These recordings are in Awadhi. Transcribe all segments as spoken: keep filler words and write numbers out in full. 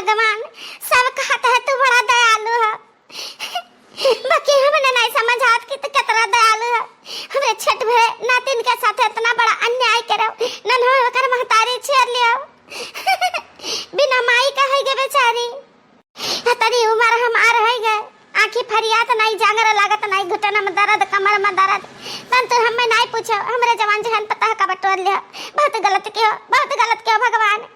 भगवान, सब कहत है तू बड़ा दयालु है, बाकी हमने नहीं समझात कि तू कितना दयालु है। हमरे छोट भरे नातिन के साथ इतना बड़ा अन्याय करो, नन्हो ओकर महतारी छेड़ लियो। बिना माई का है गे बेचारी। इतनी उम्र हमार है गे, आँखी फरियात नहीं, जांगर लागत नहीं, घुटन में दर्द, कमर में दर्द। तन तू हमें नहीं पूछो, हमरे जवान जहन पता है का बटोर लियो। बहुत गलत कियो, बहुत गलत कियो भगवान।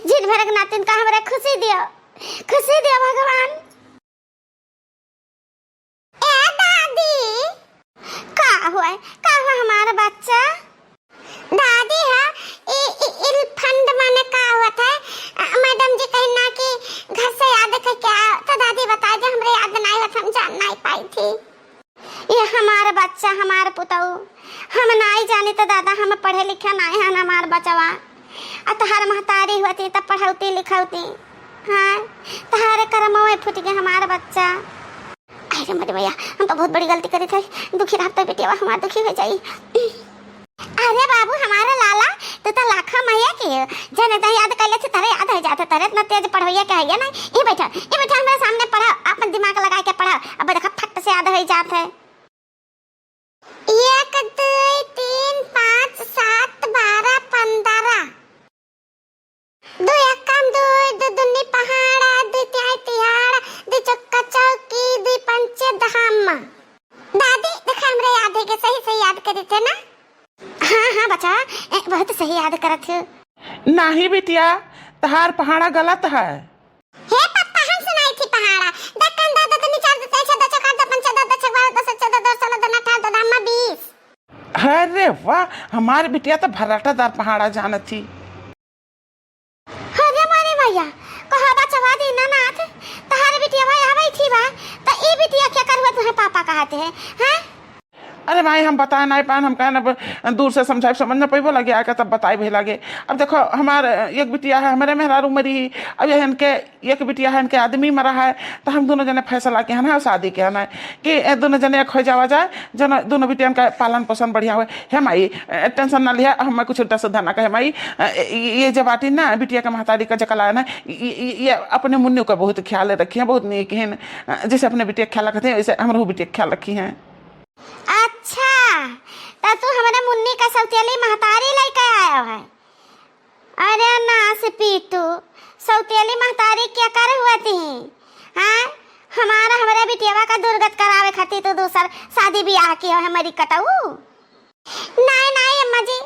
जिन भरक नातिन का हमरे खुशी दियो, खुशी दियो भगवान। ए दादी, का हुआ, का हुआ हमारा बच्चा? दादी है, ई, ई, इल फंड माने का होत है? अ, मैडम जी कही ना कि घर से याद करके आओ, तो दादी बताए दे, हमरे याद नहीं होत, हम जान नहीं पाई थी। ये हमार बच्चा, हमार पुतऊ, हम नाई जानी तो दादा, हम पढ़े लिखे नाई हन, हमार बचवा। आ तोहार महतारी होती तब पढ़ौती लिखौती। हाँ, तोहारे करमवे फूट गए हमार बच्चा। अरे मरे भैया, हम तो बहुत बड़ी गलती करी थे। दुखी रहब तो बेटिया हमार दुखी हो जाई। अरे बाबू, हमारा लाला, तू तो लाखा मैया के हो। जने तो याद कर लेते, तरे याद हो जाते, तरे इतना तेज पढ़वैया के है ना। ये बैठा, ये बैठा, हमारे सामने पढ़ा, अपन दिमाग लगा के पढ़ा। अब देखा, फट से याद हो जात है। एक, दुई, तीन, पाँच, सात, बारह, पन्द्रह। दो एकम दो, दो दुनी पहाड़ा, दो तिहाई तिहाड़ा, दो चौका चौकी, दो पंचे दहामा। दादी, देखा, हमरे याद है कि सही सही याद करे थे ना? हाँ, हाँ, बच्चा, ए, बहुत सही याद करत हो। नाही बिटिया, तहार पहाड़ा गलत है। हे पप्पा, हम सुनाई थी पहाड़ा। दक्कन दा, दतनी चार, दतई छह, दचकार, दपन छह, दचक बारह, दस चौदह, दस सोलह, दना अठारह, ददामा बीस। अरे वाह, हमार बिटिया तो भर्राटादार पहाड़ा जानत थी। अरे मारे भैया, कहा बचवा दीनानाथ, तहार बिटिया भाई आवे थी बा, त ई बिटिया क्या करवा तुहे पापा कहते हैं, हैं? अरे भाई, हम बताए नाई पाएन, हम कहन अब दूर से समझाइब, समझ न पइबो लगे आके, तब बताइब है लगे। अब देखो, हमार एक बिटिया है, हमरे मेहरारू मरी ही, अब यह इनके एक बिटिया है, इनके आदमी मरा है, तो हम दोनों जने फैसला किहन है, शादी किहन है कि ए दोनों जने एक हो जावा जाए, जन दोनों बिटियन का पालन पोषण बढ़िया होए। हे माई, ए, tension ना लिहा, हम कुछ उल्टा सीधा ना कहे माई। ए, ये, ये जे बाटी ना, बिटिया के महतारी का जकला है ना, ये, ये, ये अपने मुन्नू का बहुत ख्याल रखी है, बहुत नीक है। जैसे अपने बिटिया का ख्याल रखते हैं, वैसे हमरो बिटिया का ख्याल रखी है। अच्छा, त तू हमरे मुन्नी का सौतेली महतारी लइके आयो है? अरे नास पीटू, सौतेली महतारी क्या कर हुआ थी? हाँ, हमारा, हमरे बिटियावा का दुर्गत करावे खातिर तू दूसर शादी बियाह की हो, हमारी कटऊ? नाई, नाई अम्मा जी,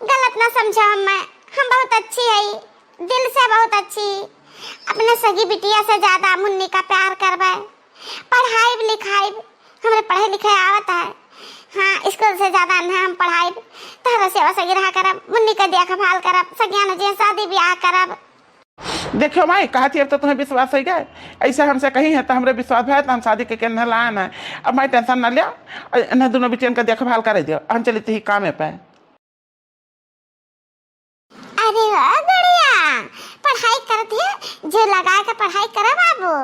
गलत ना समझो हमें, हम बहुत अच्छी है, दिल से बहुत अच्छी। अपने सगी बिटिया से ज्यादा मुन्नी का प्यार करबे। पढ़ाइब लिखाइब, हमरे पढ़े लिखे आवत है। हाँ, स्कूल से ज्यादा ना हम पढ़ाइब। तहरा सेवा सगी रहा करब, मुन्नी के देखभाल करब, सगियान जे शादी ब्याह करब। देखो माई, कहा थी अब तो तुम्हें विश्वास हो गया, ऐसे हमसे कही है तो हमरे विश्वास भय तो हम शादी के केन्हा लान है। अब माई tension ना लिया, इन्हें दोनों बिटियन का देखभाल करे दियो, हम चली थी कामे पे। अरे वाह गुड़िया, पढ़ाई करत है, जो लगा के पढ़ाई करा बाबू,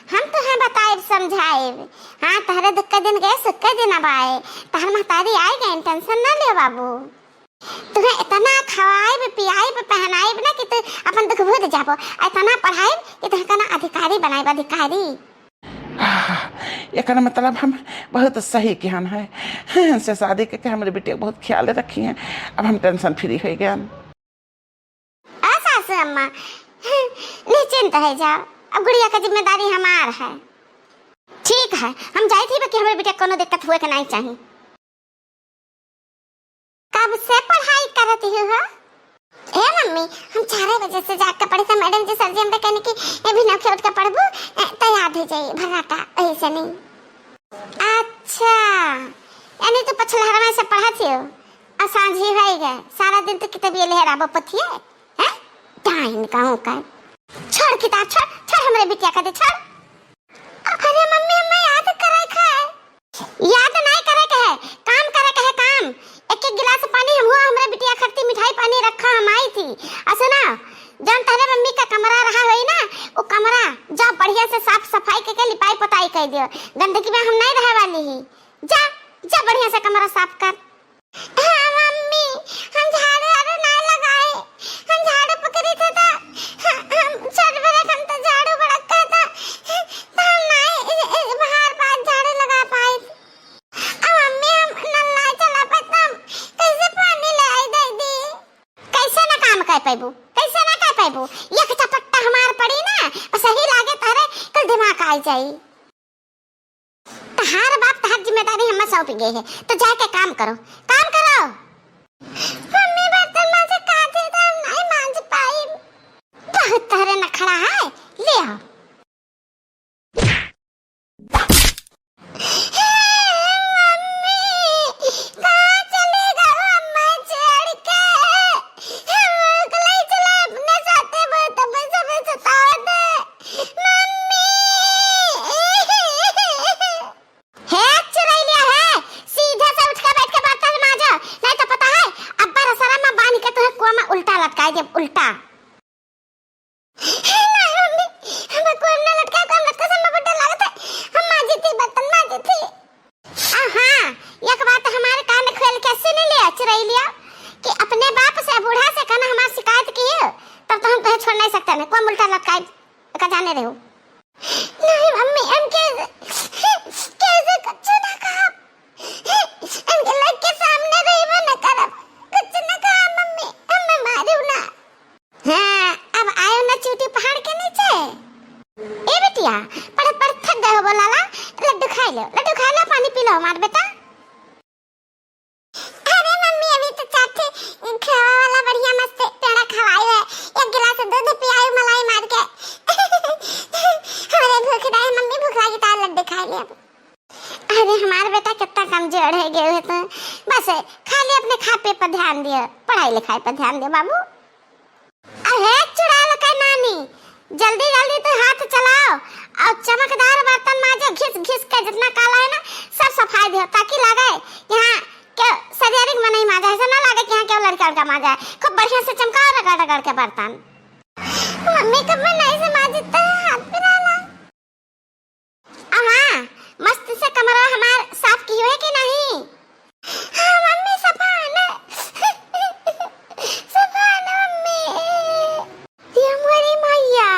हम तुहें बताइब समझाइब। हाँ, तहरे दुख के दिन गए, सुख के दिन अब आए। तहर महतारी आए गए, tension ना लियो बाबू। तुहें इतना खवाइब, पियाइब, पहनाइब ना कि तू अपन दुख भूल जाबो। इतना पढ़ाइब कि तुहें कना अधिकारी बनाइब, अधिकारी। आह, एकर मतलब हम बहुत सही किहन है। से शादी के, के हमरे बिटिया के बहुत ख्याल रखी हैं। अब हम tension free हो गए। आ सासू अम्मा, निश्चिंत है जाओ, अब गुड़िया का जिम्मेदारी हमार है। ठीक है, हम जाए थी कि हमरे बिटिया को कोनो दिक्कत हुए के नहीं चाहिए। कब से पढ़ाई करत ही हो? ए मम्मी, हम चार बजे से जाग के पढ़ी, तो मैडम जी, सर जी हमरे कहने कि ए भी नौखे उठ के पढ़बू, ए, तो याद हो जाई भर्राटा, ऐसे नहीं। अच्छा, यानी तू पछलहरवा से पढ़त ही हो, और सांझी हो गए, सारा दिन तू किताबिये लहराबो पथिए, हैं? डाइन कहूँ का। छोड़ किताब, छोड़, छोड़ हमरे बिटिया का दे, छोड़। अरे मम्मी, हमें याद करे के है। याद नहीं करे के है, काम करे के है, काम। एक एक गिलास पानी हम हुआ हमरे बिटिया खरती मिठाई पानी रखा हम आई थी। आ सुना, जौन तहरे मम्मी का कमरा रहा होई ना, वो कमरा जा बढ़िया से साफ सफाई करके लिपाई पोताई कर दियो। गंदगी में हम नहीं रहे वाली ही। जा, जा बढ़िया से कमरा साफ कर। हाँ मम्मी, हम झाड़ू आड़ू ना लगाए, हम झाड़ू पकड़ी थे तो हम, हम छोट बड़े पैबू। एक चपट्टा हमार पड़ी ना, बस यही लागे तहरे कल दिमाग आई जाई। तहार बाप तहार जिम्मेदारी हमें सौंप गए है, तो जाके काम करो, काम करो। मम्मी, बर्तन माजे काथे तो हम नहीं मांज पाई। बहुत तहरे नखड़ा है, ले आओ। मम्मी, कहाँ चली गऊ अम्मा छोड़ के? हम अकेले चले अपने साथे, बहुत हमें सब सतावत है। मम्मी। हे चुरैलिया हे, सीधे से उठ के बैठ के बर्तन माजो, नहीं तो पता है, अब्बर असरा में बांध के तुम्हें कुआं में उल्टा लटकाई देब, उल्टा। नहीं मम्मी, हम कुआं में ना लटकाए, कुआं में लटका से हमको डर लागत है। हम माजी थी, बर्तन माजी थी। आ हाँ, एक बात हमारे कान खोल के सुन लिया चुरैलिया, कि अपने बाप से, बूढ़ा से कहना हमार शिकायत की हो, तब तो हम तुम्हें छोड़ नहीं सकते ना, कुआं में उल्टा लटकाए का जाने रहो। नहीं मम्मी, हम कैसे, कैसे कुछ ना कहा, इनके लोग के सामने रहबो न करब, कुछ ना कहा मम्मी, हमें मारू ना। हाँ, अब आयो ना चूटी पहाड़ के नीचे। ए बिटिया, पढ़त पढ़त थक गए हो बोलाला, लड्डू खाई लो, लड्डू खा लो, पानी पी लो हमार बेटा। अरे मम्मी, अभी तो चार ठे खावा वाला बढ़िया मस्त पेड़ा खवाई है, एक गिलास दूध पियाई मलाई मार के। अरे भूख रहे मम्मी, भूख लागी तो लड्डू खाई ले अब। अरे हमार बेटा कितना कमजोर है गए है तो, बस खाली अपने खा पे पर ध्यान दियो, पढ़ाई लिखाई पर ध्यान दियो बाबू। अरे चुड़ैल के नानी, जल्दी जल्दी तू हाथ चलाओ और चमकदार बर्तन माजो, घिस घिस के जितना काला है ना सब सफाई दियो, ताकि लगे यहाँ के शरीरिक में नहीं माजा, ऐसा ना लगे कि यहाँ केवल लड़का लड़का माजा है। खूब बढ़िया से चमकाओ रगड़ रगड़ के बर्तन। मम्मी कब मैं नहीं से माजी तो हाथ पिराला। हाँ, मस्त से कमरा हमार साफ कियो है कि नहीं? हाँ मम्मी, सफा न, सफा न मम्मी। ये मोरी मैया,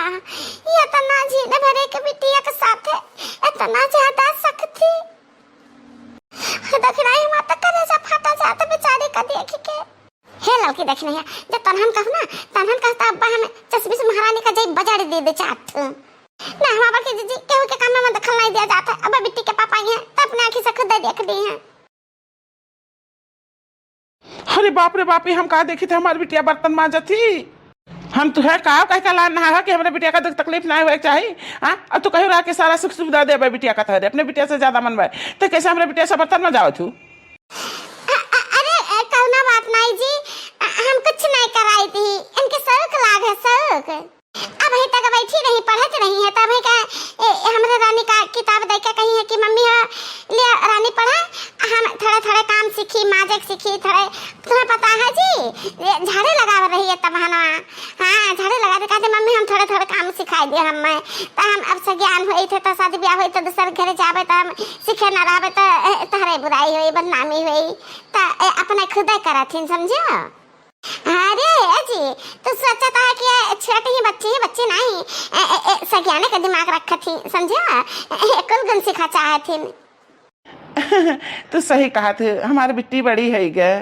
ये इतना झीन भरे के बिटिया के साथ है, इतना ज्यादा सख्ती। देख रही हूँ, तो कलेजा फाटा जाता बेचारी का देख के। हे लड़की देख नहीं है, जब तनहन कह ना, तनहन कहता अब्बा हमें चश्मिश महारानी का जय बजाड़ दे दे चाट। ना हमार बड़की जीजी, केहू के काम में दखल नहीं दिया जाता। अब बिट्टी के पापा आई हैं, तो अपने आँखी से खुद देख ली हैं। अरे बाप रे बाप, ये हम का देखी थे, हमारी बिटिया बर्तन मांजत थी। हम तो है का कह के लान नहा है कि हमारे बिटिया का दुख तकलीफ ना होए के चाही। हाँ, अब तू कहो रहा कि सारा सुख सुविधा देबे बिटिया का तहरे, अपने बिटिया से ज्यादा मनबे, तो कैसे हमारे बिटिया से बर्तन मांजावत हूँ? अ-, अ-, अरे, अ, कौनो बात नहीं जी, अ, हम कुछ नहीं कराई थी, इनके शौक लाग है, शौक। अबहीं तक बैठी रही, पढ़त रही है, तब है का, ए, ए, हमरे रानी का किताब दे के कही है कि मम्मी हो, ले रानी पढ़ा, हम थोड़े थोड़े काम सीखी, माजे के सीखी, थोड़े, तुम्हें पता है जी, ये झाड़ू लगावे रही है तब हनवा, हाँ, झाड़ू लगा दे, कहते मम्मी हम थोड़े थोड़े काम सिखाई दिए हमें, तो हम अब से ज्ञान होई थे, तो शादी ब्याह होई, तो दूसर घरे जाबे, तो हम सीखे ना रहबे, तो, ए, तहरे बुराई होई, बदनामी होई, तो, ए, अपने खुदे करथिन, समझियो। अरे अजी, तू सोचत है कि ये छोटी ही बच्ची ही बच्ची नहीं, ए, ए, ए, सगियाने के दिमाग रखत ही, समझा? ए, ए, कुल गुण सिखा चाहत ही। तू सही कहत है, हमार बिट्टी बड़ी है गे।